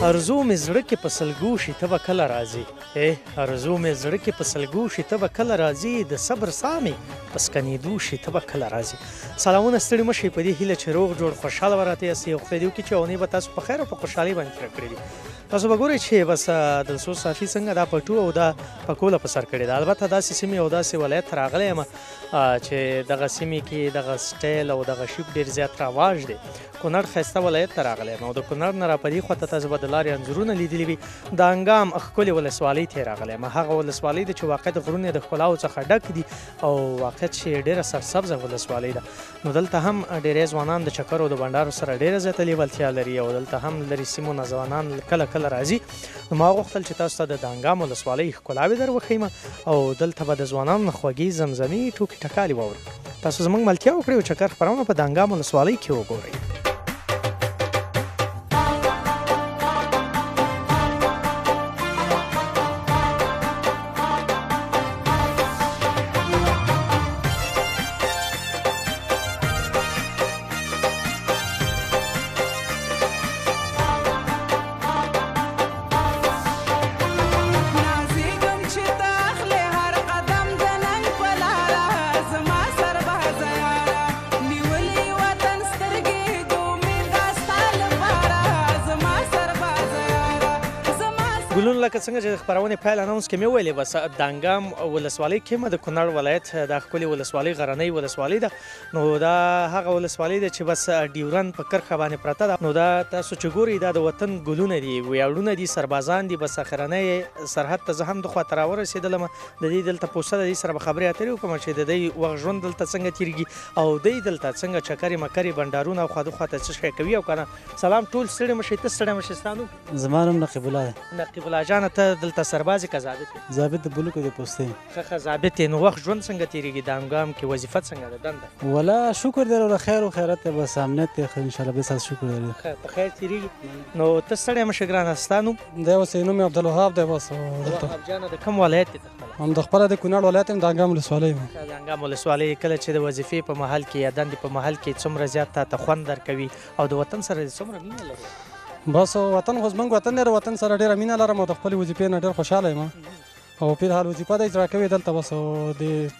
ارزو مې زړه کې په سلګو شي ته به کله راځې، ارزو مې زړه کې په سلګو شي ته به کله راځې، د صبر ساه مې په سکنېدو شي ته به کله راځې. سلامونه، ستړي مه شئ، په دې هیله چې روغ جوړ خوشحاله به راته یاستئ او خدای دې وکړي چې اونۍ به تاسو په خیر او په خوشحالۍ باندې تېره کړې وي. تاسو به ګورئ چې بس دلسوز صافي څنګه دا پټو او دا پکوله په سر کړې ده. البته داسې سیمې او داسې ولایت ته راغلی یم چې دغه سیمې کې دغه سټایل او دغه شیپ ډېر زیات رواج دی. کونړ ښایسته ولایت ته راغلی یم او د کونړ نه راپدې خواته تاسو به د لارې انځورونه لیدلي وي. د انګام ښکلې ولسوالۍ ته راغلی یم، هغه ولسوالۍ ده چې واقعیت غرونه د ښکلاو څخه ډک دي او واقعیت چې ډېره سرسبزه ولسوالۍ ده. نو دلته هم ډېری ځوانان د چکر او د بنډارو سره ډېره زیاته لیوالتیا لري او دلته هم لرې سیمو نه ځوانان کله کله راځي. نو ما غوښتل چې تاسو ته د دانګام ولسوالۍ ښکلاوې در وښیم او دلته به د ځوانانو خوږې زمزمې ټوکې ټکالې واورئ. تاسو زموږ ملتیا وکړئ او چکر خپرونه په دانګام ولسوالۍ کې وګورئ. ګلون، لکه څنګه چې د خپرونې پیل اناونس کې مې وویلې، بس دانګام ولسوالۍ کې مه د کونړ ولایت دا ښکلې ولسوالۍ غرنۍ ولسوالۍ ده. نو دا هغه ولسوالۍ ده چې بس ډیورند په کرښه باندې پرته ده. نو دا تاسو چې ګورئ دا د وطن ګلونه دي، ویاړونه دي، سربازان دي. بس اخرنۍ سرحد ته زه هم د خوا ته راورسېدلم. د دې دلته پوسته ده، دې سره به خبرې اترې وکړم چې د دې وخت ژوند دلته څنګه تېرېږي او دی دلته څنګه چکرې مکرې بنډارونه او خوا د خوا ته څه شی کوي او که نه. سلام ټول، ستړي مه شئ. ته ستړی مه شې. ستا نوم؟ زما نوم نقیب الله دی. نقیب الله جانه، ته دلته سرباز یې که ضابط یې؟ ضابط د بلوکو د پوستې. ښه ښه، ضابط یې. نو وخت ژوند څنګه تېرېږي دانګام کې؟ وظیفه څنګه ده، دنده؟ ولا شکر دی وروره، خیر او خیرت دی، بس امنیت دی، ښه انشاءالله، بس شکر دی. ښه، په خیر تېرېږي. نو ته ستړی مه شې ګرانه. ستا نوم؟ دی اوس یې نوم یې عبدالوهاب دی. بس دلته وهاب جانه، د کوم ولایت یې ته خپله؟ هم د خپله د کونړ ولایت یم، د انګام ولسوالۍ یم. د انګام ولسوالۍ. کله چې د وظیفې په محل کې یا دندې په محل کې څومره زیات تا ته خوند درکوي او د وطن سره دې څومره مینه لرې؟ بس وطن خو زموږ وطن دی، وطن سره ډېره مینه لرم او د خپلې وظیفې نه ډېر خوشحاله یم او په حال وظیفه ده اجرا کوي دلته بس د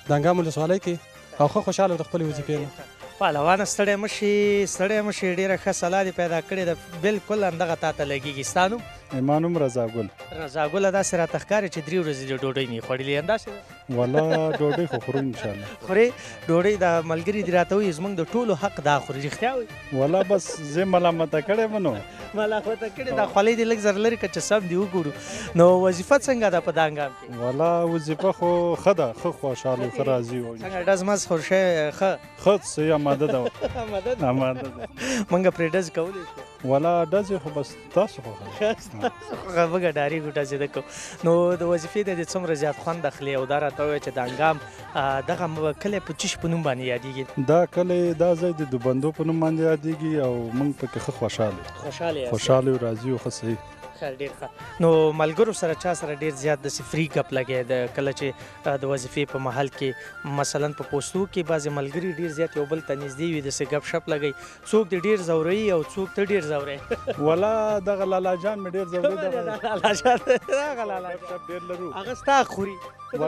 دانګام ولسوالۍ کې او ښه خوشحاله د خپلې وظیفې نه. پهلوانه ستړی مه شې، ستړی مه شې، ډېره ښه سلا دې پیدا کړې ده، بلکل همدغه تا ته لګېږي. ستا نوم؟ زما نوم رضا ګل. رضا ګله، داسې راته ښکاري چې 3 ورځې دې ډوډۍ نه خوړلې، همداسې ده؟ ولا ډوډۍ خو خورو انشاءالله. خورې ډوډۍ؟ دا ملګري دې راته وایي زموږ د ټولو حق دا خوري، رښتیا وایي؟ ولا بس زه ملامته کړی یم. نو ملامته کړې دا خولۍ دې لږ زر لرې کړه چې سم دې وګورو. نو وظیفه څنګه ده په دانګام کې؟ ولا وظیفه خو ښه ده، ښه خوشحاله یو، ښه راضي یو. څنګه ډز مز خو شی ښه؟ ښه صحیح اماده ده، اماده ده. موږ پرې ډز کولی شو؟ ولا ډزې خو بس تاسو خوښه ده، موږ ډارېږو ډزې نه کوو. نو د وظیفې د دې څومره زیات خوند اخلي او دا راته ووایه چې د انګام دغه کلی په څه شي په نوم باندې یادېږي؟ دا کلی، دا ځای د دوبندو په نوم باندې یادېږي او موږ پکې ښه خوشحاله یو. خوشحاله یاست؟ خوشحاله یو، راضي یو، ښه صحیح. ښه، ډېر ښه. نو ملګرو سره چا سره ډېر زیات داسې فري ګپ لګی د کله چې د وظیفې په محل کې مثلا په پوستو کې بعضې ملګري ډېر زیات یو بل ته نږدې وي، داسې ګپ شپ لګوي، څوک دې ډېر ځوروي او څوک ته ډېر ځوروي؟ ولا دغه لالا جان مې ډېر ځوروي. لالا جان، دغه لالا جان ګپ شپ ډېر لرو. هغه ستا حق خوري،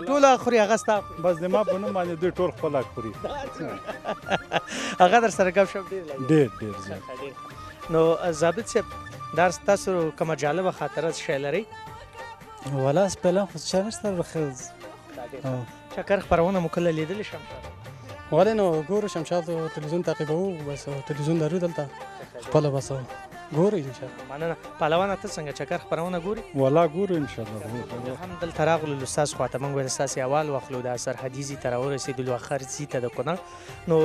ټول حق خوري، هغه ستا خوري. بس د ما په نوم باندې دوی ټول خپل حق خوري. هغه در سره ګپ شپ ډېر لګوي؟ ډېر ډېر زیات. نو ضابط صاحب، دا تاسو کومه جالبه خاطره څه شی لرئ؟ ولا فعلا خو څه نشته. چکر خپرونه مو کله لیدلې شمشاد؟ ولې نو ګورو شمشاد تلویزیون تعقیبوو، بس تلویزیون لرو دلته خپله، بس ګورو انشاءالله. مننه. پهلوانه ته څنګه چکر خپرونه ګوري؟ ولا ګورو انشاءالله. هم دلته راغلو ستاسو خواته، موږ ویل ستاسې احوال واخلو. د سرحدي ځای ته راورسېدلو، اخر ځای ته د کونړ. نو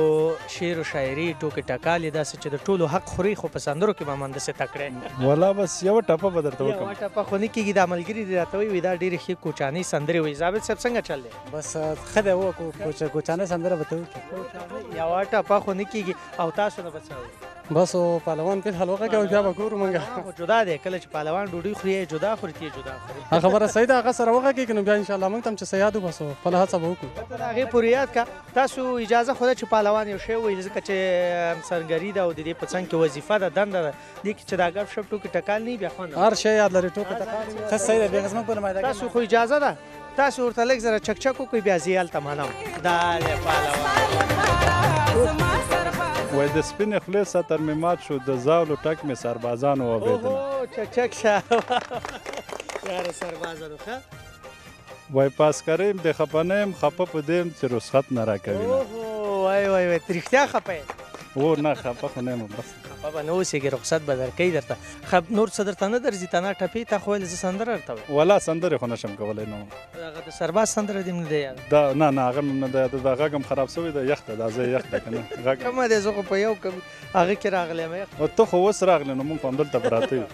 شعر و شاعري ټوکې ټکالې داسې چې د ټولو حق خوري، خو په سندرو کې به من داسې تکړه. ولا بس یوه ټپه به درته وکړم. یوه ټپه خو نه کېږي، دا ملګري دې راته وایي دا ډېرې ښې کوچانۍ سندرې وایي. ضابط صاحب څنګه چل دی؟ بس ښه دی، کوچانۍ سندره به ته وکړې. یوه ټپه خو نه کېږي. او تاسو نه به څه وایي؟ بس پهلوان په الحال وغږوي بیا به ګورو مونږ. خو جدا دی، کله چې پهلوان ډوډۍ خوري یې جدا خوري، ته یې جدا خوري. هغه خبره صحیح ده، هغه سره وغږېږي نو بیا انشاءالله مونږ ته هم چې څه یاد وباسو خپله هڅه به وکړو. ته د هغې پورې یاد کړه. تاسو اجازه خو ده چې پهلوان یو شی ووایي، ځکه چې همسرګري ده او د دې په څنګ کې وظیفه ده، دنده ده، دې کې چې دا ګپ شپ ټوکې ټکال نه وي بیا خوند نه هر شی یاد لري، ټوکې ټکال. ښه صحیح ده، بیا زموږ په نماینده تاسو خو اجازه ده، تاسو ورته لږ زره چکچک وکړئ بیا زه یې هلته منم. دا دی پهلوان. وای د سپینې خولې ستر مې مات شو، د زاولو ټک مې سربازانو واورېدله. اوهو چکچک شه یاره سربازانو. ښه وای پاسکرۍ یم د خفه نه یم، خفه په دې یم چې رخصت نه راکوي. اوهو وای وای وای، ته رښتیا خفه یې؟ و نه خفه خو نه یم، بس خفه به نه اوسېږې، رخصت به درکوي درته. ښه نور څه درته نه درځي؟ تنها ټپې تا خو ویل زه سندره درته وایم. ولا سندرې خو نه شم کولی. نو هغه د سرباز سندره دې هم نه دی یاد؟ دا نه نه هغه مې نه دی یاد، دا غږ هم خراب شوی دی، یخ ده، دا ځای یخ ده که نه غږ کومه دی؟ زه خو په یو کوم هغه کې راغلی یم. یخ او ته خو اوس راغلې نو موږ خو همدلته پراته یو.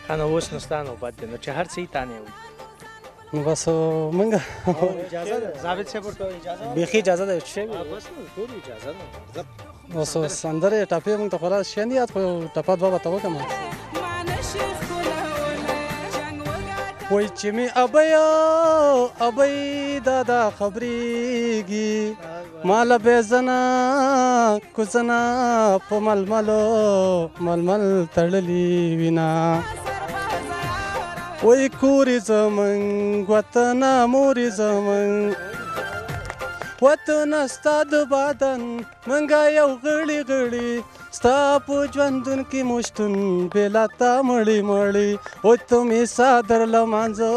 ښه نو اوس نو ستا نوبت دی، نو چې هر څه یې تا نه وایي. نو بس مونږ اجازه ده ضابط صاحب ورته اجازه بیخي اجازه ده چې بس نو ټول اجازه ده. بس سندرې ټپې مونږ ته خو شی نه یاد، خو ټپه دوه به ته وکړم. وای چې مې ابۍ ابۍ دادا خبرېږي، ماله بې زنه کوزنه په ململو ململ تړلي وینه. وای کورې زمونږ وطنه مورې زمونږ وطنه ستا د بدن مونږه یو غړي غړي، ستا په ژوندون کې مو شتون بې له تا مړي مړي. وای ته مې څادر له منځه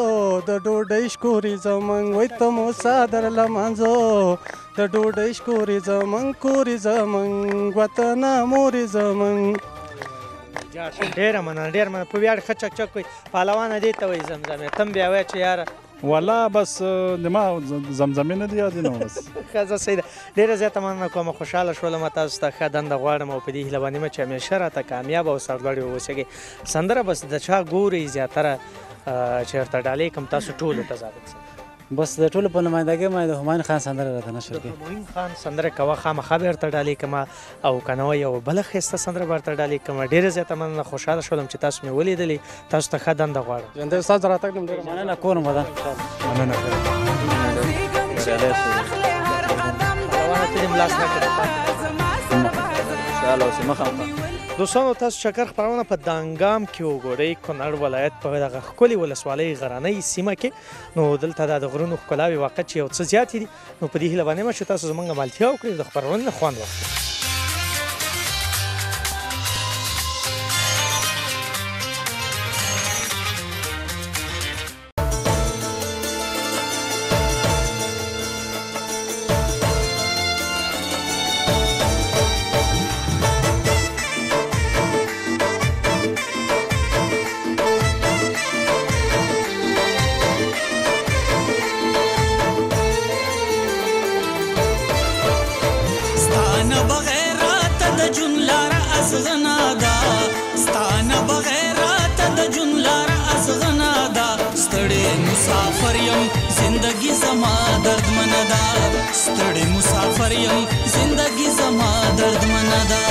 د ډوډۍ شکورې زمونږ، وای ته مو څادر له منځه د ډوډۍ شکورې زمونږ، کورې زمونږ وطنه مورې زمونږ. ډېره مننه، ډېره مننه، په ویاړ ښه چکچک کوي پهلوانه. دې ته وایي زمزمې، ته هم بیا وایه چې یاره ولا بس د ما زمزمې نه دي یادې نو بس. ښه زه صحیح ده. ډېره زیاته مننه کوم، خوشحاله شولم تاسو ته، ښه دنده غواړم او په دې هیله باندې یم چې همیشه راته کامیاب او سرلوړي واوسېږئ. سندره بس د چا ګورئ زیاتره چې ورته ډالۍ کوم تاسو ټولو ته ضابط صاحب؟ بس د ټولو په نمایندګۍ باندې د همایون خان سندره راته نشر کړي. د همایون خان سندره کوه، خامخا به ورته ډالۍ کوم، او که نه وه یوه بله ښایسته سندره به ورته ډالۍ کوم. ډېره زیاته مننه، خوشحاله شولم چې تاسو مې ولیدلې، تاسو ته ښه دنده غواړم. ژوندی استاد راتګ مې ډېره مننه. کور مو ودان. مننه. روانه ته دې هم لاس نه کړه. خوشحاله اوسې، مخامخ. دوستانو تاسو چکر خپرونه په دانګام کې وګورئ، کونړ ولایت په دغه ښکلې ولسوالۍ غرنۍ سیمه کې. نو دلته دا د غرونو ښکلاوې واقع چې یو څه زیاتې دي، نو په دې هیله باندې یم چې تاسو زموږ ملتیا وکړئ، د خپرونې نه خوند واخلئ. زندگی زما دردمنه ده، ستړی مسافر یم، زندگی زما دردمنه ده.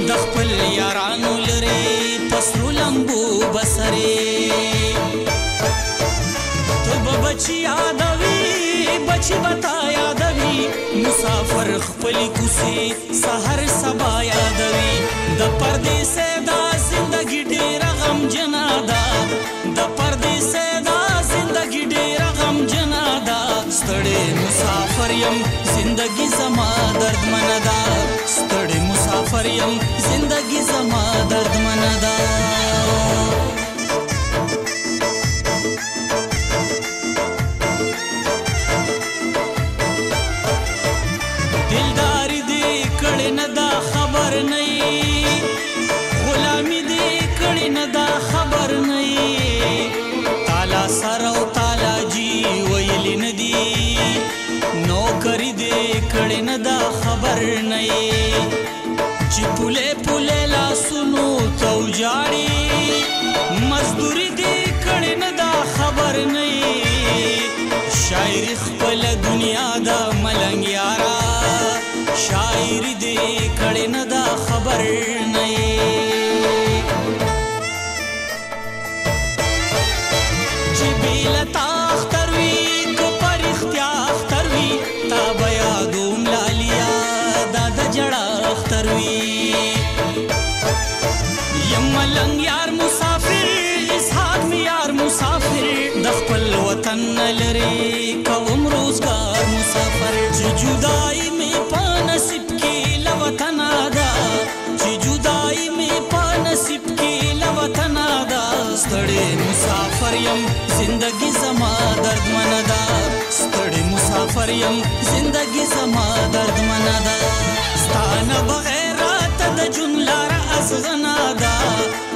د خپل یارانو لرې په سرو لمبو بسرې، ته به بچي یادوي، بچي به تا یادوي، مسافر خپلې کوڅې سحر سبا یادوي. د پردېسۍ دا زندګي ډېره غمجنه ده، د پردېسۍ دا زندګي ډېره غمجنه ده. ستړی مسافر یم، زندګي زما دردمنه ده، ستړی مسافر یم، زندګي زما دردمنه ده. دلداري دې کړې نه ده خبر نه مزدوري دې کړې نه دا خبر نه یې، شاعري خپله دنیا ده ملنګ یاره، شاعري دې کړې نه دا خبر نه یې. چې بې له تا اختر وي که په رښتیا اختر وي، تا به یادوم لالیه دا د ژړا اختر وي. یم ملنګ یار مسافر، اسحاق مې یار مسافر، د خپل وطن نه لرې کوم روزګار مسافر. چې جدایي مې په نصیب کې له وطنه ده، چې جدایي مې په نصیب کې له وطنه ده، ستړی مسافر یم زندګي زما دردمنه ده، ستړی مسافر یم زندګي زما دردمنه ده. ستا نه بغیر راته د ژوند لاره ازغنه ده،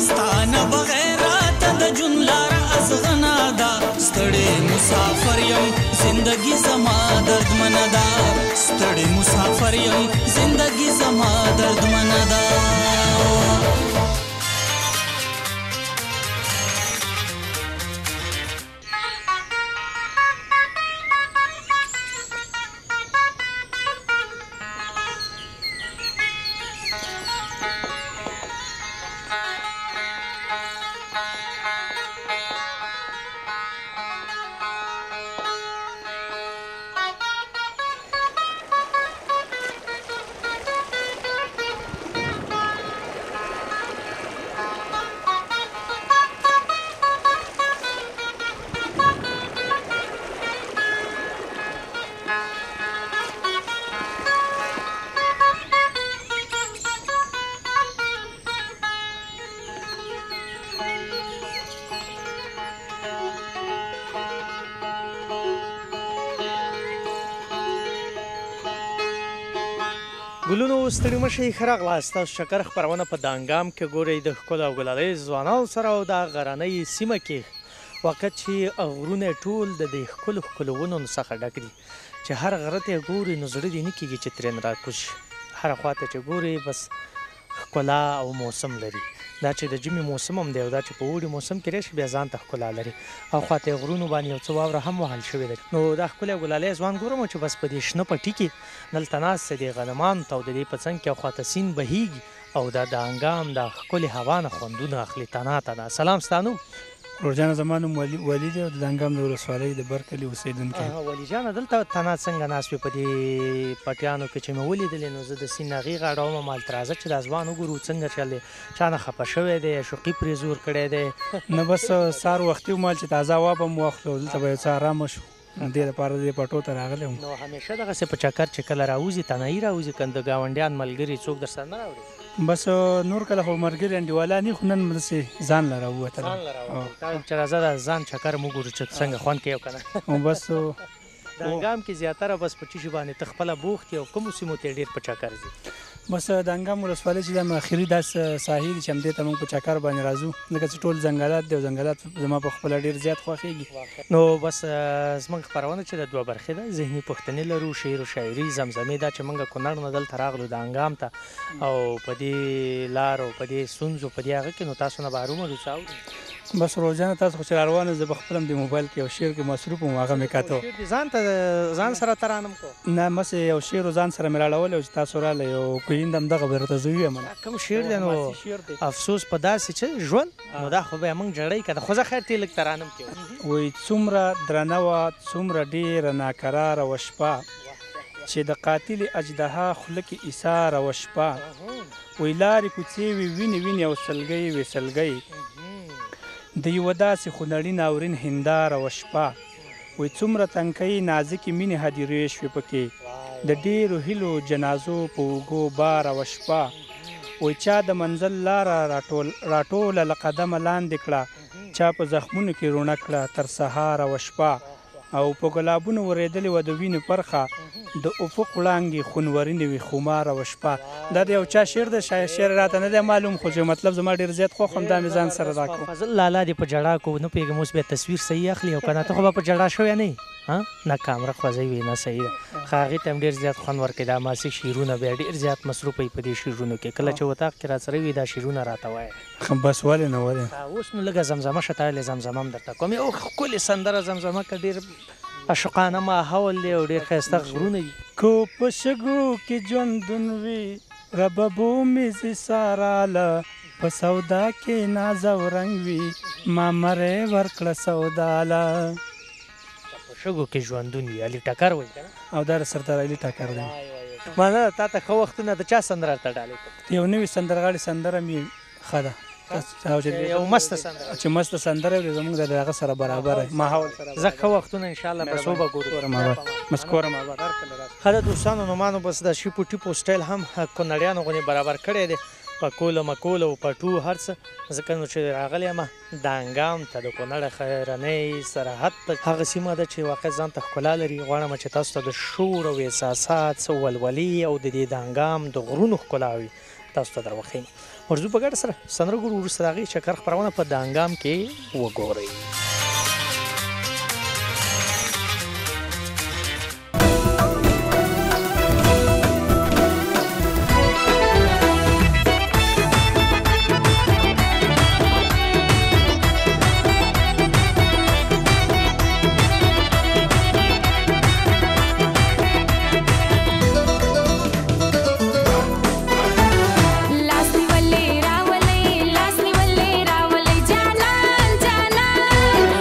ستا نه بغیر راته د ژوند لاره ازغنه ده، ستړی مسافر یم زندګي زما دردمنه ده، ستړی مسافر یم زندګي زما دردمنه ده. ګلونو ستړي مه شئ، ښه راغلاست. تاسو چکر خپرونه په دانګام کې ګورئ د ښکلو او ګلالۍ ځوانانو سره، او دا غرنۍ سیمه کې واقعیت چې غرونه ټول د دې ښکلو ښکلو ونو څخه ډک دي، چې هر غره ته ګوري نو زړه دې نه کېږي چې ترېن راکوز شي. هره خوا ته چې ګوري بس ښکلا او موسم لري. دا چې د ژمي موسم هم دی او دا چې په اوړي موسم کې راشي بیا ځان ته ښکلا لري. او خوا ته غرونو باندې یو څه واوره هم وهل شوې ده. نو دا ښکلی ګلالی ځوان ګورم چې بس په دې شنه پټي کې دلته ناست دی غنمانو ته، او د دې په څنګ کې خوا ته سیند بهیږي او دا د انګام دا ښکلې هوا نه خوندونه اخلي تنا تنا. سلام، ستا نوم؟ ورور جانه زما نوم ولي دی او د دانګام د ولسوالۍ د بر کلي اوسېدونکی یم. ولي جانه، دلته تنا څنګه ناست وې په دې پټیانو کې چې مې ولیدلې؟ نو زه د سیند هغې غاړه وم، هلته راځه چې دا ځوان وګورو څنګه چل دی، چا نه خفه شوی دی، شوقي پرې زور کړی دی؟ نه بس سهار وختي ومال چې تازه هوا به مو واخلو، دلته به یو څه ارامه شو، دې لپاره دې پټو ته راغلی وم. نو همیشه دغسې په چکر چې کله راوځي تنهایي راوځي، که د ګاونډیان ملګري څوک درسره نه راوړي؟ بس نور کله خو ملګري انډیوالان دي، خو نن داسې ځان له راووتلم. ځان له راووتل، تا ویل چې راځه دا ځان چکر مو وګورو چې څنګه خوند کوي او که نه. بس د انګام کې زیاتره بس په چیشي باندې ته خپله بوخت یې او کومو سیمو ته ډېر په چکر ځې؟ بس د انګام ولسوالۍ چې دا مې اخري داسې ساحې دي چې همدې ته موږ په چکر باندې راځو، ځکه چې ټول ځنګلات دي او ځنګلات زما په خپله ډېر زیات خوښېږي. نو بس زموږ خپرونه چې د دوه برخې ده، ذهني پوښتنې لرو، شعر و شاعري، زمزمې. دا چې موږ کونړ نه دلته راغلو د انګام ته او په دې لار او په دې ستونزو په دې هغه کې، نو تاسو نه به هرومرو څه اورو. بس ورور جانه تاسو خو چې روان یاست، زه به خپل هم د موبایل کې یو شعر کې مصروف وم، هغه مې کاته. شعر دې ځان ته ځان سره ترانم کو؟ نه مسې یو شعر ځان سره مې راړولی و چې تاسو راغلی او کویند هم دغه به درته زه ووایم. کوم شعر دی؟ نو افسوس په داسې چې ژوند، نو دا خو بیا موږ ژړی که نه، خو زه خیر ته یې لږ ترانم کې. وایي څومره درنه وه، څومره ډېره ناکراره وه شپه، چې د قاتلې اجدها خوله کې ایساره وه شپه. وایي لارې کوڅې وې وینې وینې او سلګۍ وې سلګۍ، د یوه داسې خونړي ناورین هنداره وه شپه. وایي څومره تنکۍ نازکې مینې هدیرې شوې پکې، د ډېرو هیلو جنازو په اوږو باره وه شپه. وایي چا د منزل لاره راټوله له قدمه لاندې کړه، چا په زخمونو کې روڼه کړه تر سهاره وه شپه. او په ګلابونو ورېدلې وه د وینې پرخه، د افق وړانګې خونورینې وي خماره وه شپه. دا د یو چا شعر دی، شعر راته نه دی معلوم، خو چې مطلب زما ډېر زیات خوښ، همدا مې ځان سره راکړو. فضل لالا دې په ژړا کو، نه پوهېږم اوس بیا تصویر صحیح اخلي او که نه، ته خو به په ژړا شوی نه یې؟ ها نه، کامره خوځوي وي نه، صحیح ده. ښه هغې ته هم ډېر زیات خوند ورکوي. دا ماسي شعرونه بیا ډېر زیات مصروف وي په دې شعرونو کې، کله چې اتاق کې راسره وي دا شعرونه راته وایي. بس ولې نه ولې. اوس نو لږه زمزمه شه، ته زمزمه هم درته کوم، یو ښکلې سندره زمزمه که، ډېر عاشقانه ماحول دی او ډېر ښایسته غرونه دي. کو په شګو کې ژوندون وي رببو مې ځي ساراله، په سودا کې ناز او رنګ وي ما مرې ورکړه سوداله. په شګو کې ژوندون وي، علي ټکر وایي که نه؟ او دا د سردار علي ټکر دی. مننه تا ته ښه وختونه. د چا سندره راته ډالۍ کړم؟ یو نوي سندرغاړي سندره مې ښه ده، یو مسته سندره چې مسته سندره وي زموږ د هغه سره برابره ماحول سره. زه ښه وختونه انشاءالله په څو به ګورو. مسکوره ما هر کله راشه. ښه ده دوستانو، نو ما نو بس د شیپو ټیپو سټایل هم کونړیانو غوندې برابر کړی دی، پکوله مکوله او پټو هر څه، ځکه نو چې راغلی یم دانګام ته، د کونړ خیرنۍ سرحد ته، هغه سیمه ده چې واقع ځان ته ښکلا لري. غواړم چې تاسو ته د شور او احساسات څه ولولې او د دې دانګام د غرونو ښکلا وي تاسو ته در وښیم. ورځو په ګډه سره سندره ګورو، وروسته د هغې چکر خپرونه په دانګام کې وګورئ. لاس نیولې راولې، لاس نیولې راولې جانان جانان.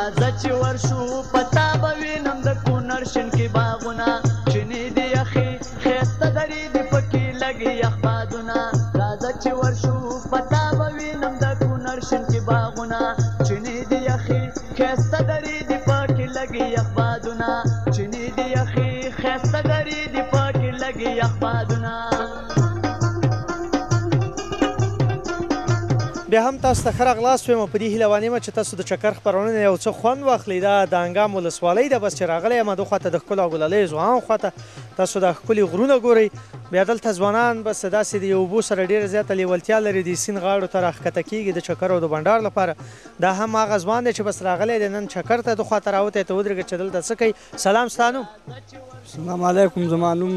راځه چې ورشو پتا به وینم د کونړ شینکي باغونه، چینې دي یخې ښایسته درې دي پکې لګي یخ بادونه. راځه چې ورشو پتا به وینم د کونړ شینکي باغونه، چینې دي یخې ښایسته درې دي پکې لګي یخ بادونه، چینې دي یخې ښایسته درې دي پکې لګي یخ بادونه. بیا هم تاسو ته ښه راغلاست وایم، په دې هیله باندې یم چې تاسو د چکر خپرونې نه یو څه خوند واخلئ. دا د انګام ولسوالۍ ده، بس چې راغلی یم دو خواته د ښکلو او ګلالیو ځوانانو خواته تاسو دا ښکلي غرونه ګورئ. بیا دلته ځوانان بس داسې د اوبو سره ډېره زیاته لیولتیا لري، د سیند غاړو ته راښکته کېږي د چکر او د بنډار لپاره. دا هم هغه ځوان دی چې بس راغلی دی نن چکر ته، دو خواته راوتی ته ودرېږه چې دلته څه کوي. سلام، ستا نوم؟ سلام علیکم، زما نوم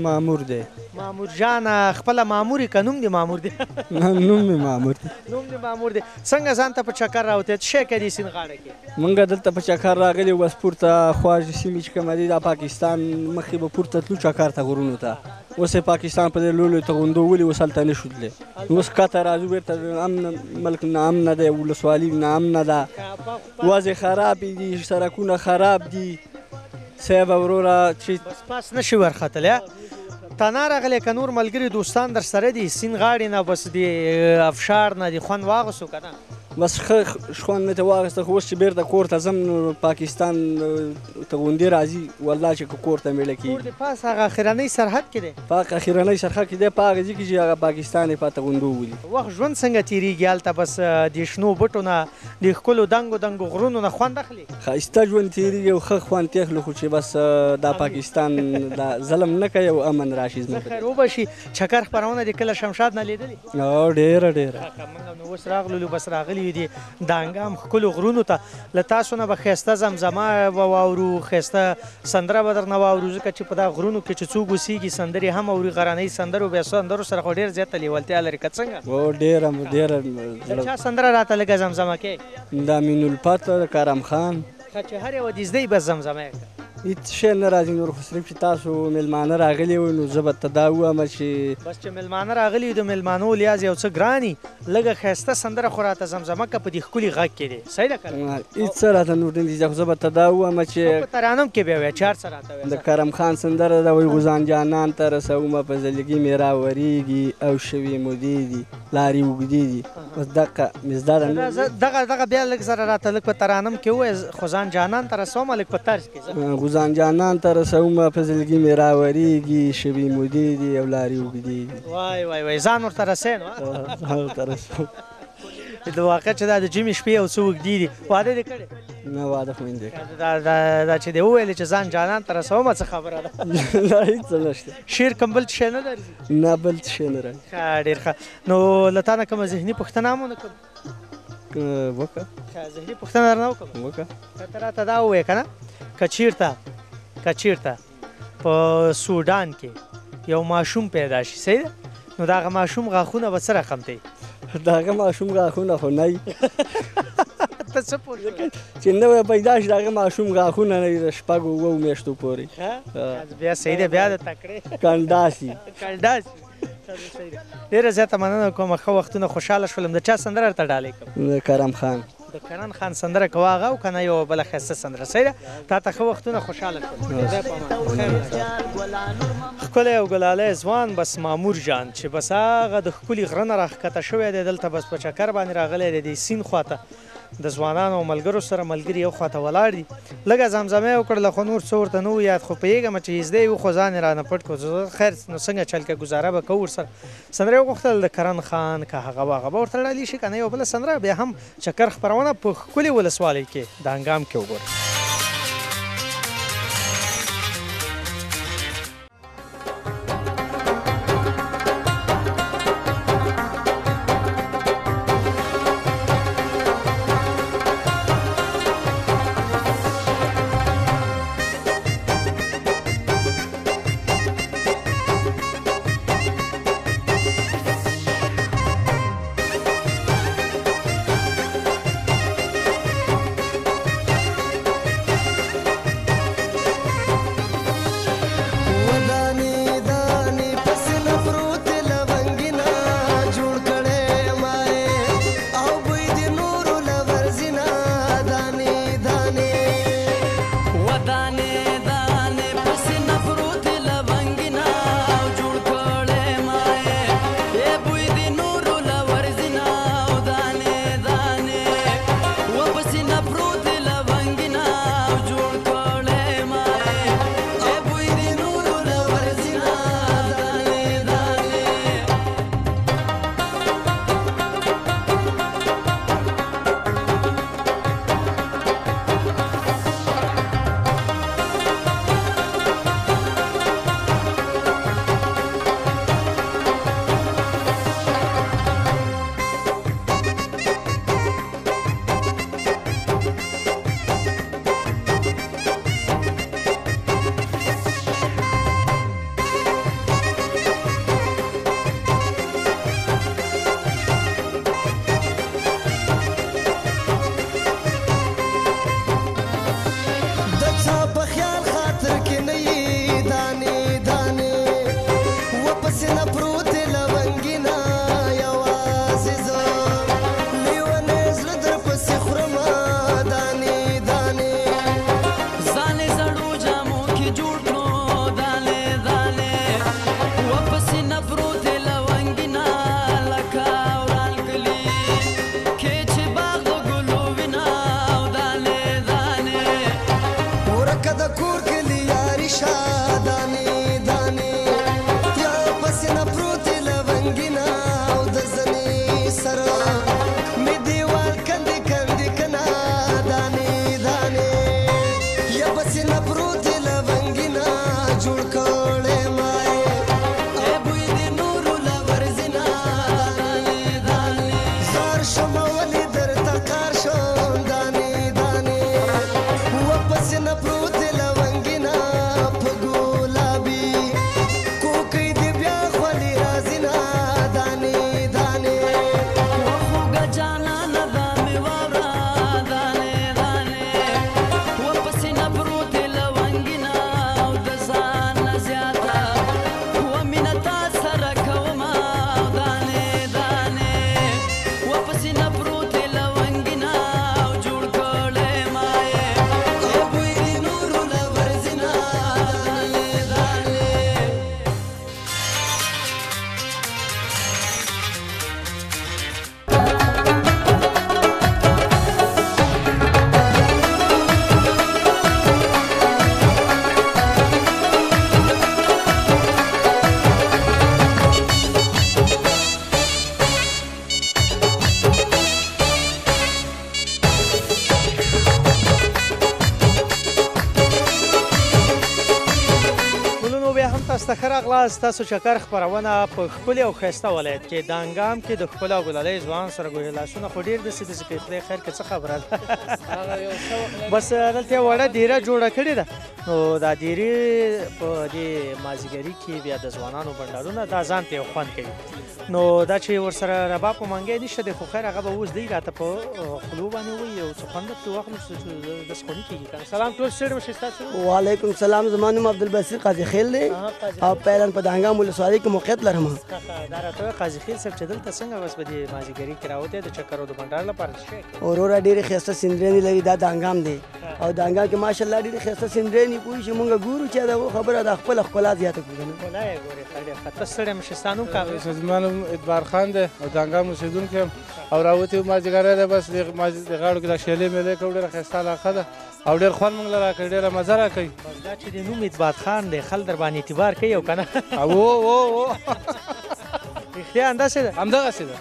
مامور دی. مامور جانه، خپله مامور یې که نوم دې مامور دی؟ نوم مې مامور دی. نوم دې مامور دی. څنګه ځان ته په چکر راوتی، څه شی کوې دې سیند غاړه کې؟ مونږ دلته په چکر راغلي یو، بس پورته خواږه سیمې چې کومه دي دا پاکستان مخکې به پورته تلو چکر ته غرونو ته، اوس یې پاکستان په دې لوی لوی توغندو ولي اوس هلته نه شو تللی، اوس ښکته راځو بېرته امن ملک ناامنه دی، ولسوالي ناامنه ده، وضع خرابې دي، سړکونه خراب دي صاحب وروره چې بس پاس نه شي ورختلی. تنها راغلی که نور ملګري دوستان در سره دي؟ سیند غاړې نه بس د افشار نه د خوند واغوستو که نه؟ بس ښه خوند مې ته واخیسته، خو اوس چې بېرته کور ته ځم نو پاکستان توغندي راځي، والله چې که کور ته مې لکېږي. کور دې پاس هغه اخرنۍ سرحد کې دی؟ په هغه اخرنۍ سرحد کې دی، په هغه ځای کې چې هغه پاکستان یې په توغندو ولي. وخت ژوند څنګه تېرېږي هلته؟ بس د شنو بوټو نه د ښکلو دنګو دنګو غرونو نه خوند اخلي؟ ښایسته ژوند تېرېږي او ښه خوند ترې اخلو، خو چې بس دا پاکستان دا ظلم نه کوي او امن راشي زموږ. خیر وبه شي. چکر خپرونه دې کله شمشاد نه لیدلې؟ ډېره ډېره. موږ نو اوس راغلو، بس راغلي دي د انګام ښکلو غرونو ته. له تاسو نه به ښایسته زمزمه به واورو، ښایسته سندره به درنه واورو، ځکه چې په دا غرونو کې چې څوک اوسېږي سندرې هم اوري، غرنۍ سندرو بیا سندرو سره خو ډېر زیاته لیوالتیا لري که څنګه؟ ډېره ډېره. د چا سندره راته لږه زمزمه کوې؟ د امین الفت، د کرم خان. ښه چې هر یوه دې زده بس زمزمه یې کړه. هېڅ شی نه راځي نور، خو صرف چې تاسو مېلمانه راغلي وئ نو زه به ته دا ووایم چې بس چې مېلمانه راغلي وي د مېلمانو لیاز یو څه ګران وي، لږه ښایسته سندره خو راته زمزمه که په دې ښکلي غږ کې دی، صحیح ده که نه؟ هېڅ څه راته نور نه دي زده، خو زه به ته دا ووایم چې په ترانم کې بیا وایه چې هر څه راته وایه. د کرم خان سندره ده، وایي غوزان جانان ته رسومه په زلګي مې راورېږي او شوې مودې دي لارې اوږدې دي. اوس دقه مې زده ده. دغه دغه بیا لږ سره راته لږ په ترانم کې ووایه، خوزان جانان ته رسومه لږ په طرز کې. غوزان جانان ته رسومه په زلګي مې راورېږي شوې مودې دي او لارې اوږدې دي. وای وای وای، ځان ورته رسوې نو؟ ځان ورته رسوم. د واقع چې دا د جمعې شپې یو څه اوږدې دي. واده دې کړی؟ نه، واده خو مې نه دی کړی. دا چې دې وویلې چې ځان جانان ته رسومه څه خبره ده؟ نه، هېڅ څه نشته. شعر کوم بل څه شی نه درځي؟ نه، بل څه شی نه راځي. ښه، ډېر ښه. نو له تا نه کومه ذهني پوښتنه هم ونه کړم؟ وکړه. ښه، ذهني پوښتنه درنه وکړم؟ وکړه. ته راته دا ووایه که نه، که چېرته په سوډان کې یو ماشوم پیدا شي، صحیح ده؟ نو د هغه ماشوم غاښونه به څه رقم دی؟ د هغه ماشوم غاښونه خو نه وي. ته څه پوه شوې؟ چې نوی پیدا شي د هغه ماشوم غاښونه نه وي د شپږو اوو میاشتو پورې. بیا صحیح ده، بیا د تکړې کنډاسي. کنډاسي. ډېره زیاته مننه کوم، ښه وختونه، خوشحاله شولم. د چا سندره درته ډالۍ کوم؟ د کرم خان. د کرن خان سندره کوه هغه او که نه یوه بله ښایسته سندره. صحیح ده، تا ته ښه وختونه، خوشحاله شولم. ښکلی او ګلالی ځوان بس مامور جان چې بس هغه د ښکلي غره نه راښکته شوی دی، دلته بس په چکر باندې راغلی دی د سیند خواته د ځوانانو او ملګرو سره. ملګري یو خواته ولاړ دي، لږه زمزمه یې وکړله خو نور څه ورته نه وو یاد، خو پوهېږم چې زده یې و خو ځان یې رانه پټ کړو. خیر نو څنګه چل که ګزاره به کوو ورسره. سندره یې وغوښتل د کرن خان، که هغه وه هغه به ورته ډالۍ شي، که نه یوه بله سندره. بیا هم چکر خپرونه په ښکلې ولسوالۍ کې د انګام کې وګورئ. لونګینه او د زنې سره مې دیوال کندې کندې کنا دانې دانې یا پسې نه پروت لونګینه جوړ کړی ما ای بوی د نورو له ورځینه دانې دانې زار شم ولې درته کار شم دانې دانې وپسې نه پروت لونګینه په ګلابي کوکۍ دې بیا خولې راځینه دانې دانې وخوږه جانانه دا مې واوره دانې دانې وپسې نه پروت لونګینه او د ځان نه زیاته ومینه تا سره کومه دانې دانې وپسې نه پروت لونګینه او جوړ کړی ما یې ای بوی د نورو له ورځینه دانې دانې. ګلونو بیا هم تاسو ته ښه راغلاست. تاسو چکر خپرونه په ښکلي او ښایسته ولایت کې دانګام کې د ښکلا او ګلالۍ ځوان سره ګوري. لاسونه خو ډېر داسې داسې کوي، خدای خیر که څه خبره ده. بس دلته یوه وړه دیره جوړه کړې ده، نو دا دیرې په دې مازیګري کې بیا د ځوانانو بنډارونه دا ځان ته یو خوند کوي. نو دا چې ورسره رباب په منګی نشته دی، خو خیر هغه به اوس دی راته په خولو باندې وایي یو څه خوند به ترې واخلو چې داسې خو نه کېږي که نه. سلام ټول ستړي مه شئ. ستاسو وعلیکم سلام، زما نوم عبدالبصیر قاضي خیل دی او فعلا په دانګام ولسوالۍ کې موقعیت لرم. دا راته وایه قاضي خیل صاحب چې دلته څنګه بس په دې مازیګري کې راوتی د چکر او د بنډار لپاره څه شی کوې؟ وروره ډېرې ښایسته سندرېنې لري دا دانګام دی او دانګام کې ماشاءالله ډېرې ښایسته سندرېنې پوه شي مونږ ګورو چې د هغو خبره د خپله ښکلا زیاته کړو که نه. ښکلا یې ګورې ښه ډېر ښه. ته ستړی مه شې، ستا نوم کوم دی؟ زما نوم اعتبار خان دی او دانګام اوسېدونکی یم او راوتی یو مازدیګری دی. بس د غاړو کې دا شیلې میلې کوو، ډېره ښایسته علاقه ده او ډېر خوند موږ له راکوي، ډېره مزه راکوي. بس دا چې د نوم اعتبار خان دی خلک در باندې اعتبار کوي او که نه؟ او او رښتیا همداسې ده؟ همدغسې ده.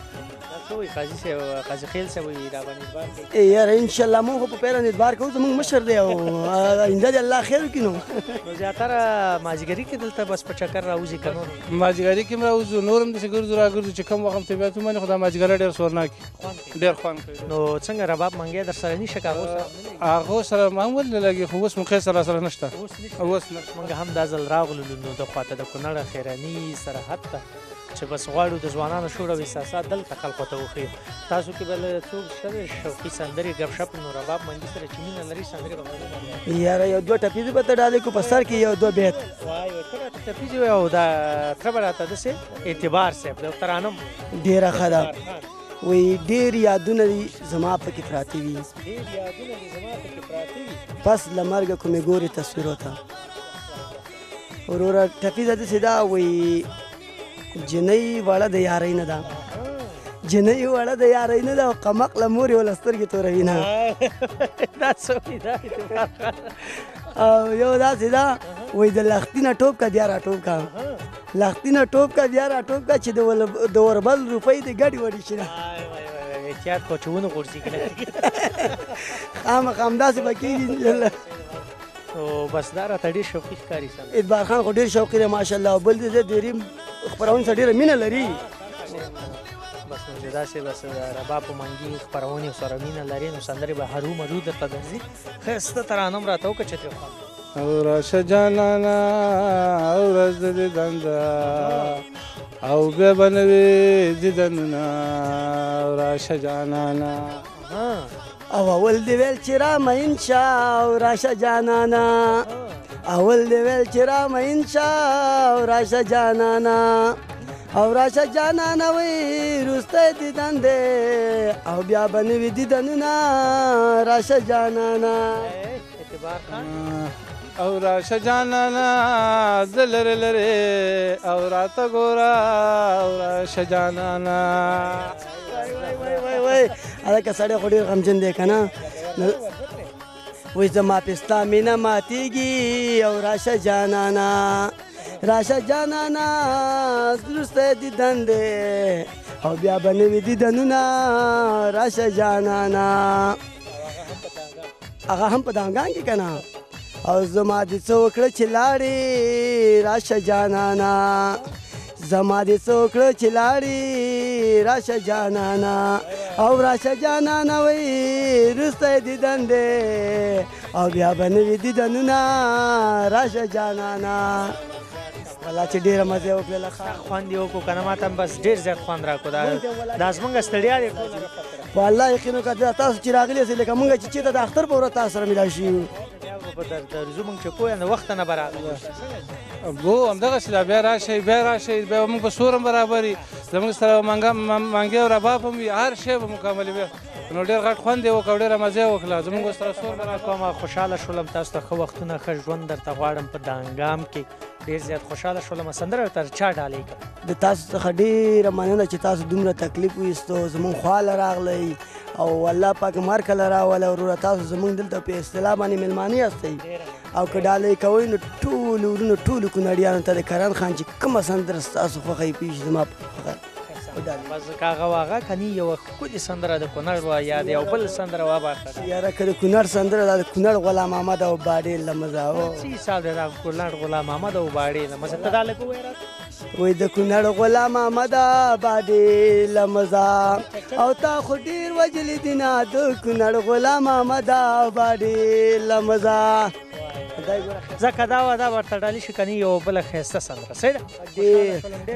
دا څه وایي قاضي صاحب، قاضي خیل صاحب وایي را باندې اعتبار کوي؟ یاره انشاءالله موږ خو په پیران اعتبار کوو، زموږ مشر دی او آینده دې الله خیر وکړي. نو نو زیاتره مازیګري کې دلته بس په چکر راوځي که نور؟ مازیګري کې هم راوځو، نور هم داسې ګرځو راګرځو چې کوم وخت هم طبیعت ومني، خو دا مازیګری ډېر سورناک ډېر خوند کوي. نو څنګه رباب منګی در سره نشته که هغو سره هم نه لګي؟ هغو سره هم ولې نه لګي، خو اوس موقع سره سره نشته. اوس نشته؟ اوس نشته. موږ هم دا ځل راغلو نو د خواته د کونړ خیرني سرحد ته چې بس غواړو د ځوانانو شور او احساسات دلته خلکو ته وښیو. تاسو کې به له څوک شته دی شوقي سندرې ګپ شپ؟ نو رباب منګي سره چې مینه لري سندرې به معلومه. یاره یو دوه ټپیزې به ته ډالۍ کړو په سر کې یو دوه بیت. وای وای ته راته ټپیزې وایه او دا تره به راته داسې اعتبار صاحب د ترانم. ډېره ښه ده. وایي ډېر یادونه دي زما پکې پراته وي، ډېر یادونه دي زما پکې پراته وي، پس له مرګه کومې ګورې تصویرو ته. وروره ټپیزه داسې ده وایي جنۍ وړه د یارۍ نه ده، جنۍ وړه د یارۍ نه ده او قمق له مور یې له سترګې توروي نه. دا څه وایي دا اعتبار خان؟ او یو داسې ده وایي د لښتي نه ټوپ که بیا راټوپ که، لښتي نه ټوپ که بیا راټوپ که چې د اوربل روپۍ دې ګډې وډې شي نه. احتیاط کوه چې ونه غورځېږي. خامخا همداسې به کېږي انشاءالله. نو بس دا راته ډېر شوقي ښکاري سم. اعتبار خان خو ډېر شوقي دی ماشاءالله، او بل دې ډېرې خپرونې سره ډېره مینه لري. بس نو چې داسې بس رباب په منګي خپرونې سره مینه لري نو سندرې به هرومرو درته درځي. ښایسته ترانه هم راته وکړه چې ترې خوند. او راشه جانانه او ورځ د دیدن ده او بیا به نه وي دیدنونه، او راشه جانانه. او اول دې ویل چې را مین شه او راشه جانانه، اول دې ویل چې را مین شه او راشه جانانه، او راشه جانانه وایي وروستی دیدن دی او بیا به نه وي دیدنونه، راشه جانانه. اعتبار خان او راشه جانانه زه لرې لرې او راته ګوره، او راشه جانانه. وای وای وای وای هلکه سړی خو ډېر غمجن دی که نه. وایي زما په ستا مینه ماتېږي او راشه جانانه، راشه جانانه وروستی دیدن دی او بیا به نه وي دیدنونه راشه جانانه. هغه هم په دانګان کې که نه. او زما دې څه وکړه چې لاړې راشه جانانه، زما دې څه وکړه چې لاړې راشه جانانه، او راشه جانانه وایي وروستی دیدن دی او بیا به نه وي دیدنونه راشه جانانه. والله چې ډېره مزه یې وکړله، خوند یې وکړو که نه ما ته هم بس ډېر زیات خوند راکړو. دا زمونږ ستړیا دې ټوله رفع کړه. والله یقین وکړه تاسو چې راغلي یاست لکه مونږ چې چېرته د اختر په ورځ تاسو سره میلاو شوي یو. بیا به به درځو مونږ چې پوه نه وخته نه به راغلي. ګو همدغسې ده، بیا راشئ بیا راشئ، بیا به موږ په سور هم برابر وي، زموږ سره به منګی او رباب هم وي، هر شی به مکمل وي. نو ډېر غټ خوند یې وکړ، ډېره مزه یې وکړه، زموږ سره سور برابر. کومه خوشحاله شولم تاسو ته، ښه وختونه ښه ژوند درته غواړم په دانګام کې، ډېر زیات خوشحاله شولم. سندره تر چا ډالۍ کړم؟ د تاسو څخه ډېره مننه چې تاسو دومره تکلیف وایستو، زموږ خواله راغلئ او الله پاک مو هر کله راوله. وروره تاسو زموږ دلته په اصطلاح باندې مېلمانه یاستئ او که ډالۍ کوئ نو ټولو ورونو ټولو کونړیانو ته د کرن خان چې کومه سندره ستاسو خوښه وي پېښ زما په خوښه بس که هغه وه که نه یوه ښکلې سندره د کونړ وه یا د یو بل سندره وه به ښه ده. یاره که د کونړ سندره ده، د کونړ غلام احمد او باډې له مزه. څه حساب دی دا کونړ غلام احمد او باډې له مزه؟ ته دا لږ ووایه راته. وایي د کونړ غلام احمد باډې له مزه او تا خو ډېر وژلي دي نه، د کونړ غلام احمد باډې له مزه. ځکه دا وه دا ورته ډالۍ شي که نه یوه بله ښایسته سندره. صحیح ده؟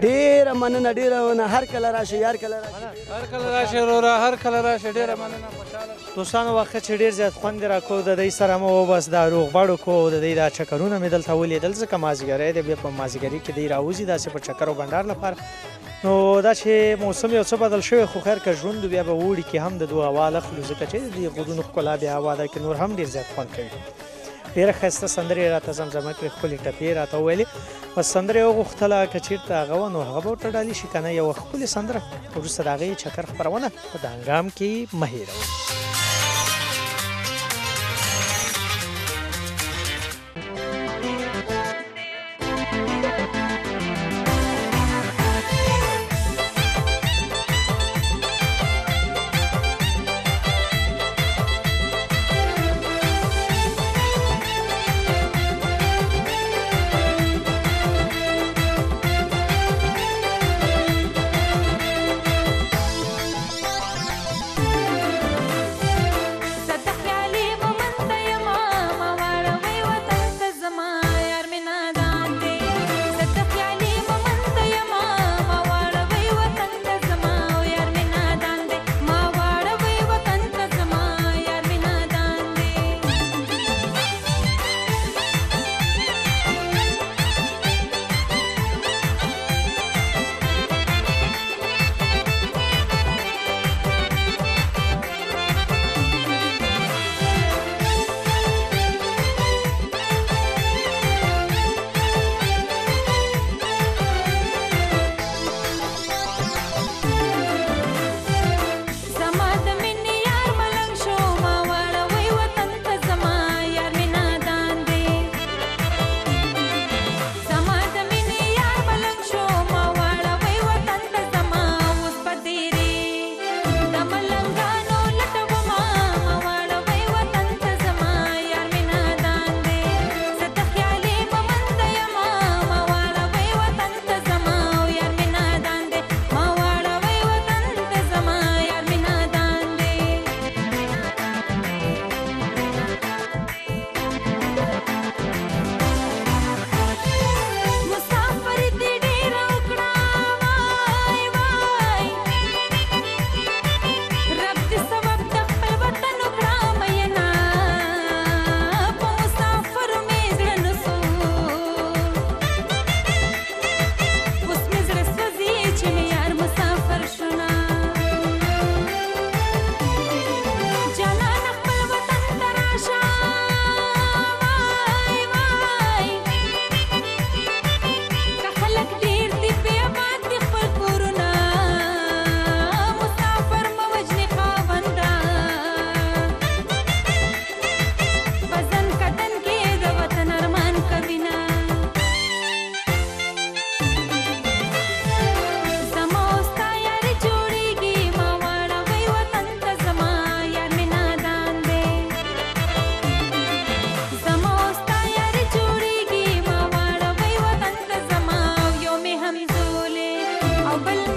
ډېره مننه، ډېره مننه، هر کله راشئ، هر کله راشئ، هر کله راشئ وروره، هر کله راشئ، ډېره مننه، خوشحاله. دوستانو واقعا چې ډېر زیات خوند یې راکړو د دی سره مو بس دا روغبړ وکړو او د دی دا چکرونه مې دلته ولیدل، ځکه مازدیګری دی، بیا په مازدیګري کې دی راوځي داسې په چکر او بنډار لپاره. نو دا چې موسم یو څه بدل شوی خو خیر که ژوند بیا به اوړي کې هم د دوه هوا اخلو، ځکه چې د دې غرونو ښکلا بیا هوا ده کې نور هم ډېر زیات خوند کوي. ډېره ښایسته سندرې یې راته زمزمه کړې، ښکلې ټپې یې راته وویلې. بس سندره یې وغوښتله که چېرته هغه وه نو هغه به ورته ډالۍ شي، که نه یوه ښکلې سندره. وروسته د هغې چکر خپرونه په دانګام کې مه هېروئ.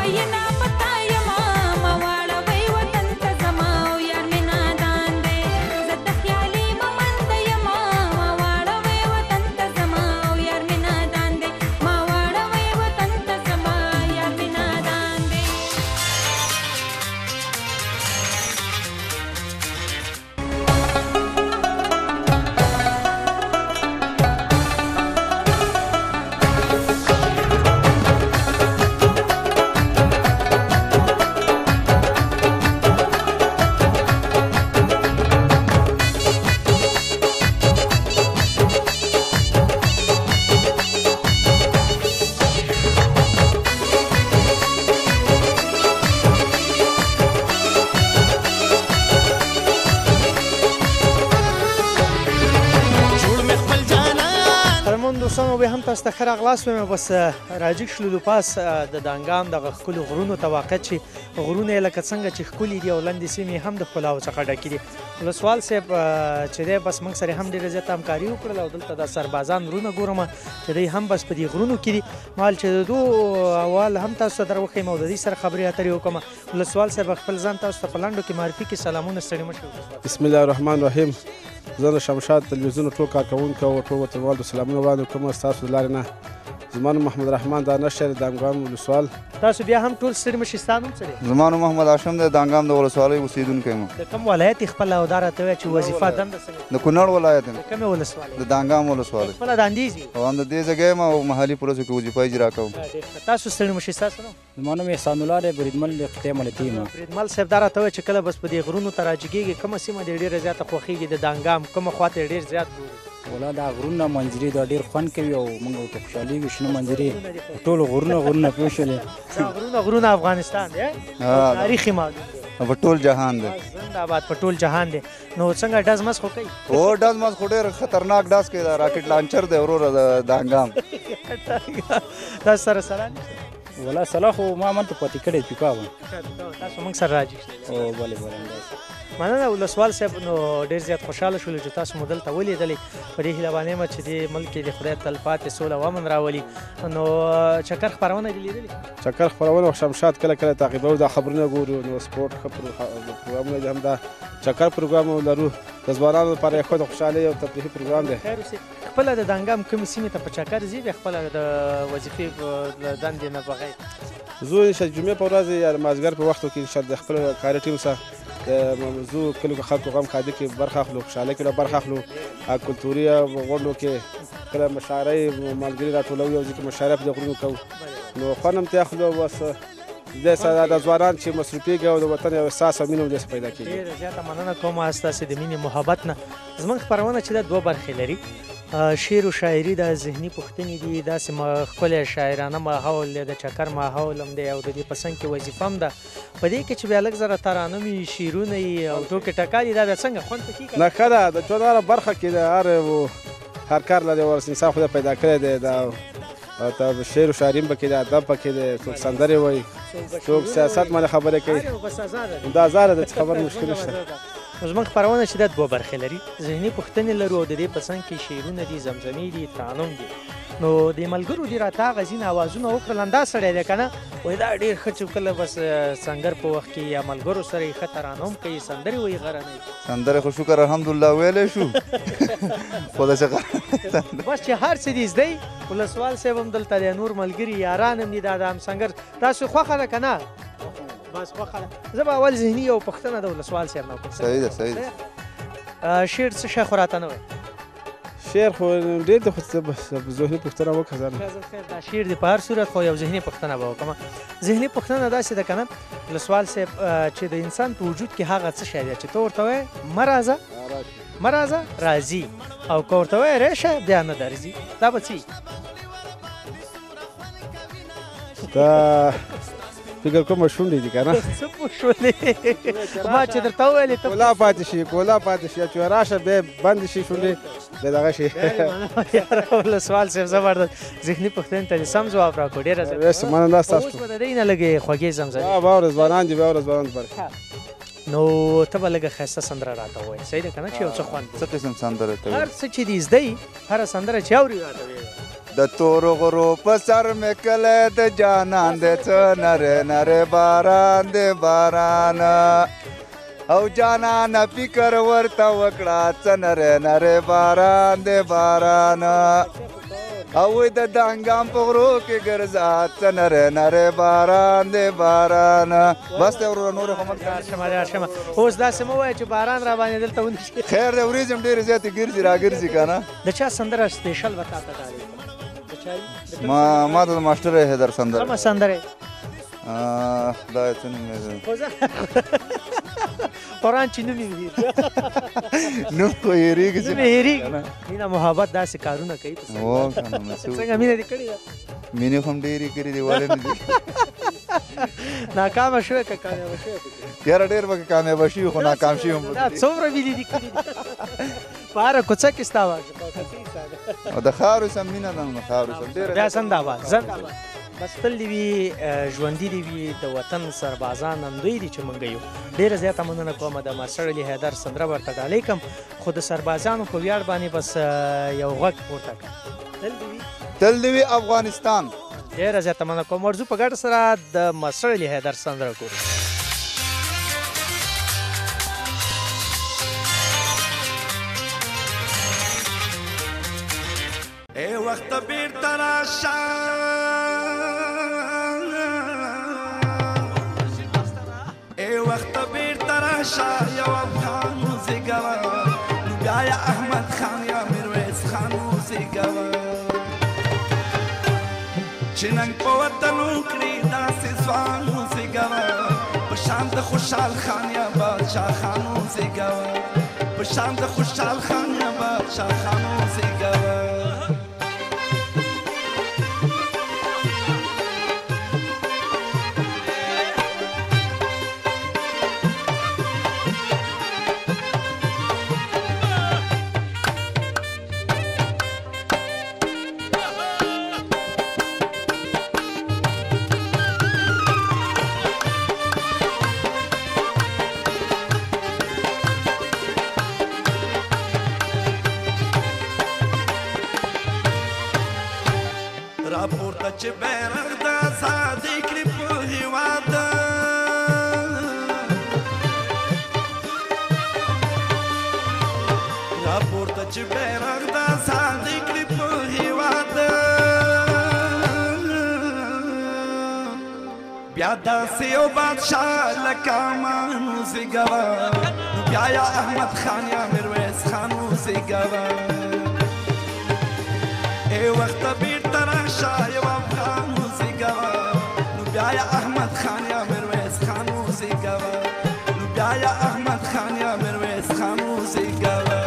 مینا پتا یما ما واړوي وطن ته زما او یار مې نادان دی. زه د خیالي ممند یما ما واړوي وطن ته زما او یار مې نادان دی. ما واړوي وطن ته زما یار مې نادان دی. جوړ مې خپل جانان. قدرمن دوستانو بیا هم تاسو ته ښه راغلاست وایم. بس راجګ شلو د پاس د دانګام دغه ښکلو غرونو ته، واقع چې غرونه یې لکه څنګه چې ښکلي دي او لاندې سیمې هم د ښکلاو څخه ډکې دي. ولسوال صاحب چې دی بس موږ سره هم ډېره زیاته همکاري وکړله او دلته د سربازان غرونه ګورم چې دی هم بس په دې غرونو کې دي. مال چې د دوو احوال هم تاسو ته در وښیم او د دې سره خبرې اترې وکړم. ولسوال صاحب خپل ځان تاسو ته په لنډو کې معرفي کړي. سلامونه، ستړي مه شئ. بسم الله الرحمن الرحیم. زه د شمشاد تلویزیون ټول کارکوونکو او ټول وطنوالو ته سلامونه وړاندې کوم. ستاسو د لارې نه زما نوم محمد رحمان دانش دی، د دانګام ولسوال. تاسو بیا هم ټول ستړي مه شئ. ستا نوم څه دی؟ زما نوم محمد هاشم دی، د دانګام د ولسوالۍ اوسېدونکی یم. د کوم ولایت یې خپله او دا راته ووایه چې وظیفه دنده څنګه؟ د کونړ ولایت یم. د کومې ولسوالۍ؟ د دانګام ولسوالۍ. خپله د اندیز یې؟ او هم د دې ځای یم او محلي پولیسو کې وظیفه اجرا کوم. ډېر ښه. تاسو ستړي مه شئ. ستاسو نوم؟ زما نوم احسان الله دی، بریدمل د قطعې ملتي یم. بریدمل صاحب دا راته ووایه چې کله بس په دې غرونو ته راجګېږي کومه سیمه دې ډېره زیاته خوښېږي؟ د دانګام کومه خوا ته یې ډېر زیات ګوري؟ ولا دا غرونه منظرې دا ډېر خوند کوي او موږ ورته خوشحالېږو. شنه منظرې ټول غرونه غرونه پوه شولې. دا غرونه غرونه افغانستان دی، تاریخ یې معلوم دی، په ټول جهان دی. زنده آباد، په ټول جهان دی. نو څنګه ډز مز خو کوي؟ او ډز مز خو ډېر خطرناک ډز کوي، دا راکټ لانچر دی وروره د دانګام. تاسو سره سلا نشته؟ ولا سلا خو ما ملته پاتې کړی پیکا وه. تاسو موږ سره راجګ شئ. او بله بله همداسې. مننه ولسوال صاحب. نو ډېر زیات خوشحاله شولو چې تاسو مو دلته ولیدلې. په دې هیله باندې یم چې دې ملک کې د خدای تلپاتې سوله او امن راولي. نو چکر خپرونه دې لیدلې؟ چکر خپرونه شمشاد کله کله تعقیبوو، دا خبرونه ګورو. نو سپورټ ښه پروګرامونه دي، هم دا چکر پروګرام لرو د ځوانانو لپاره یو ښه د خوشحالۍ او تفریحي پروګرام دی. خیر اوسې. خپله د دانګام کومې سیمې ته په چکر ځې بیا خپله د وظیفې دندې نه بغیر؟ ځو ان شاء جمعې په ورځ یا د مازدیګر په وختو کې ان شاء د خپل کاري ټیم سره د ځو کلیو خلکو غم ښادي کې برخه اخلو، خوشحالۍ کې برخه اخلو، کلتوري غونډو کې کله مشاعرې ملګري راټولوو، یو ځای کې مشاعره په دې غرونو کوو، نو خوند هم ترې اخلو. بس دې سره د ځوانان چې مصروفېږي او د وطن یو احساس او مینه هم داسې پیدا کېږي. ډېره زیاته مننه کوم ستاسې د مینې محبت نه. زموږ خپرونه چې ده دوه برخې لري، شعر و شاعري ده، ذهني پوښتنې دي، داسې ښکلی شاعرانه ماحول دی، د چکر ماحول هم دی او د دې په څنګ کې وظیفه هم ده. په دې کې چې بیا لږ زره ترانه وي، شعرونه وي او ټوکې ټکالي، دا بیا څنګه خوند پکې؟ نه ښه ده، د ژوند هره برخه کې د هر کار لري ورس انسان خدای پیدا کړی دی. دا شعر و شاعري هم پکې دی، ادب پکې دی، څوک سندرې وایي، څوک سیاست باندې خبرې کوي، دا ازاده ده چې خبر مشکل نشته. نو زموږ خپرونه چې ده دوه برخې لري، ذهني پوښتنې لرو او د دې په څنګ کې شعرونه دي، زمزمې دي، ترانم دي. نو د ملګرو دي راته هغه ځینې اوازونه وکړل، همدا سړی دی که نه، وایي دا ډېر ښه چې کله بس سنګر په وخت کې یا ملګرو سره یې ښه ترانه هم کوي، سندرې وایي غرنۍ. سندرې خو شکر الحمدلله ویلی شو، خو داسې بس چې هر څه دي زده یي. ولسوال صاحب هم دلته دی، نور ملګري یاران هم دي. دا د همسنګر تاسو خوښه ده که نه؟ بس خوښه ده. زه به اول ذهني یو پوښتنه د ولسوال صاحب نه وکړم. صحیح ده، صحیح ده. شعر څه شی خو راته نه وایي؟ شعر خو ډېر دی، خو ذهني پوښتنه وکړه ځانه. دا شعر دی په هر صورت، خو یو ذهني پوښتنه به وکړم. ذهني پوښتنه داسې ده که نه ولسوال صاحب، چې د انسان په وجود کې هغه څه شی دی چې ته ورته وایې مه راځه، مه راځه راځي، او که ورته وایې راشه بیا نه درځي، دا به څه وي؟ دا فکر کوم شونډې دي که نه؟ څه پوه شولې؟ ما چې درته وویلې ته کولا پاتې شي، کولا پاتې شي، چې راشه بیا بندې شي شونډې، بیا دغه شي. یاره ولسوال صاحب زبردست ذهني پوښتنې ته دې سم ځواب راکړو، ډېره زیاته مننه ستاسو. اوس به د دې نه لږې خوږې زمزمې. واوره ځوانان دي، واوره ځوانان دي. نو ته به لږه ښایسته سندره راته ووایې، صحیح ده که نه، چې یو څه خوند څه قسم سندره ته هر څه چې دې زده وي، هره سندره چې اوري راته ووایه. د تورو غرو په سر مې کلی د جانان دی، څه نری نری باران دی باران. او جانانه فکر ورته وکړه، څه نری نری باران دی باران. او د دانګام په غرو کې ګرځه، څه نری نری باران دی باران. بس دی وروره، نورې خو مه شمه. اوس داسې مه وایه چې باران را باندې دلته ونه شي. خیر دی، ورېځې هم ډېرې زیاتې ګرځي راګرځي که نه. د چا سندره special به تا ته ډالۍ؟ ما ته د ماسټر حیدر سندره. کومه سندره؟ خدای څه نوم یې؟ قرآن چې نوم یې نوم خو هېرېږي. نوم یې هېرېږي. مینه محبت داسې کارونه کوي. هو که نه، څنګه مینه دې کړې ده؟ مینې خو هم ډېرې کړې دي، ولې نه دي؟ ناکامه شوې که کامیابه شوې پکې؟ یاره ډېر پکې کامیابه شوي، خو ناکام شوي هم پکې. څومره مینې دې کړې دي؟ په هره کوڅه کې ستا آواز، او د خاورې سم مینه ده، نو خاورې سم ډېره. بیا زنده باد، زنده باد. بس تل دې وي، ژوندي دې وي، د وطن سربازان همدوی دي چې موږ یو. ډېره زیاته مننه کوم د ماسټر علي حیدر سندره ورته ډالۍ کړم، خو د سربازانو په ویاړ باندې بس یو غږ پورته کړم. تل دې وي، تل دې وي افغانستان. ډېره زیاته مننه کوم. ورځو په ګډه سره د ماسټر علي حیدر سندره ګورو. ای وخت بیرته راشه، ای وخت بیرته راشه، یو افغان وزېږوه، نو بیا یا احمد خان یا میرویس خان وزېږوه. چې ننګ په وطن وکړي داسې ځوان وزېږوه، په شان د خوشحال خان یا بادشاه خان وزېږوه، په شان د خوشحال خان یا بادشاه خان وزېږوه. راپورته چې بیرغ د ازادۍ کړي په هېواد، راپورته چې بیرغ د ازادۍ کړي په هېواد، بیا داسې یو بادشاه لکه امان وزېږوه، نو بیا یا احمد خان یا میرویس خان وزېږوه. ای وخت بیرته راشه، یو افغان وزېږوه، نو بیا یا احمد خان یا میرویس خان وزېږوه، نو بیا یا احمد خان یا میرویس خان وزېږوه.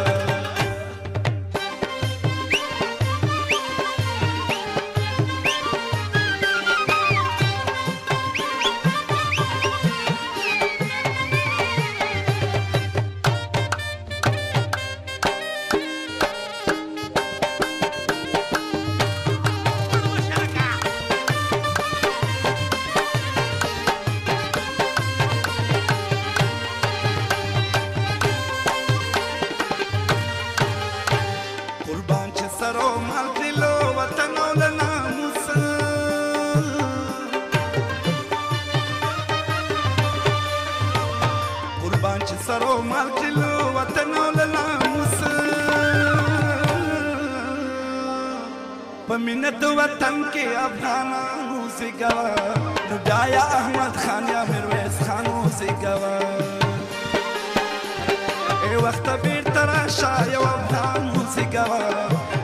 په مینه د وطن کې افغانان وزېږوه، نو بیا یا احمد خان یا میرویس خان وزېږوه. ای وخته بیرته راشه، یو افغان وزېږوه،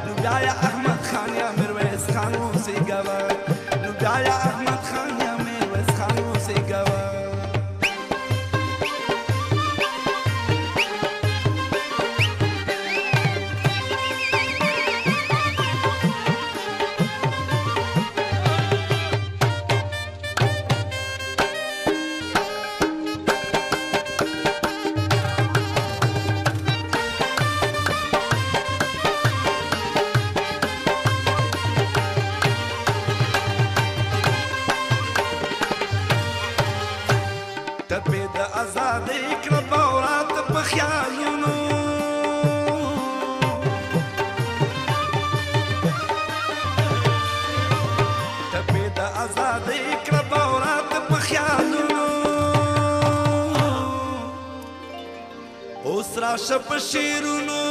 نو بیا یا احمد خان یا میرویس خان وزېږوه، نو بیا یا احمد خان یا میرویس خان وزېږوه. ټپې د ازادۍ کړه بورات په خیالونو، راشه په شعرونو،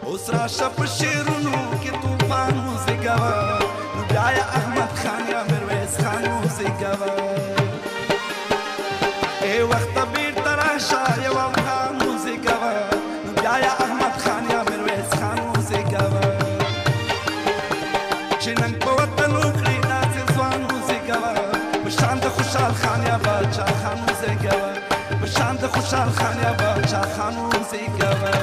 اوس راشه په شعرونو کې طوفان وزېږوه، نو بیا یې احمد خان یا میرویس خان وزېږوه. ای وخته بېرته راشه یو افغان وزېږوه، نو بیا یې احمد خان یا میرویس خان وزېږوه. چې ننګ په وطن وکړي داسې ځوان وزېږوه، په شان د خوشحال خان یا باچا خان وزېږوه، په شان د خوشحال خان یا باچا خان وزېږوه.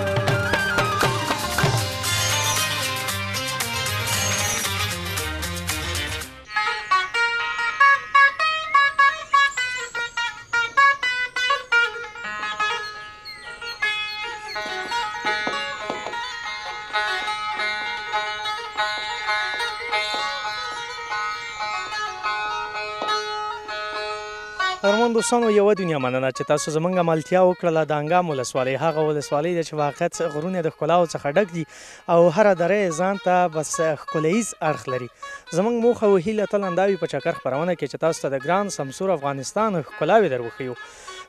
ارمان دوستانو یوه دنیا مننه چې تاسو زمونږ ملتیا وکړله. د انګام ولسوالۍ هغه ولسوالۍ ده چې واقعیت غرونه د ښکلاو څخه ډک دي او هره دره یې ځان ته بس ښکلییز اړخ لري. زمونږ موخه او هیله تل همدا وي په چکر خپرونه کې چې تاسو ته د ګران سمسور افغانستان ښکلاوې در وښیو.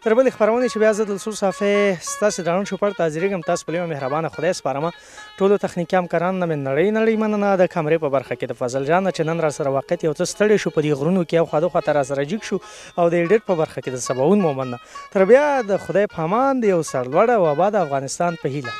تر بلې خپرونې چې بیا زه دلسور صافی ستاسې درانه چوپړ ته حاضرېږم، تاسو په لویه مهربانه خدای سپارمه. ټولو تخنیکي همکارانو نه مې نړۍ نړۍ مننه. د کمرې په برخه کې د فضل جان نه چې نن راسره واقعیت یو څه ستړی شو په دې غرونو کې او خوا دخوا ته راسره جګ شو، او د ایډیټ په برخه کې د سباوون مومند نه. تر بیا د خدای په امان، د یو سرلوړه او اباد افغانستان په هیله.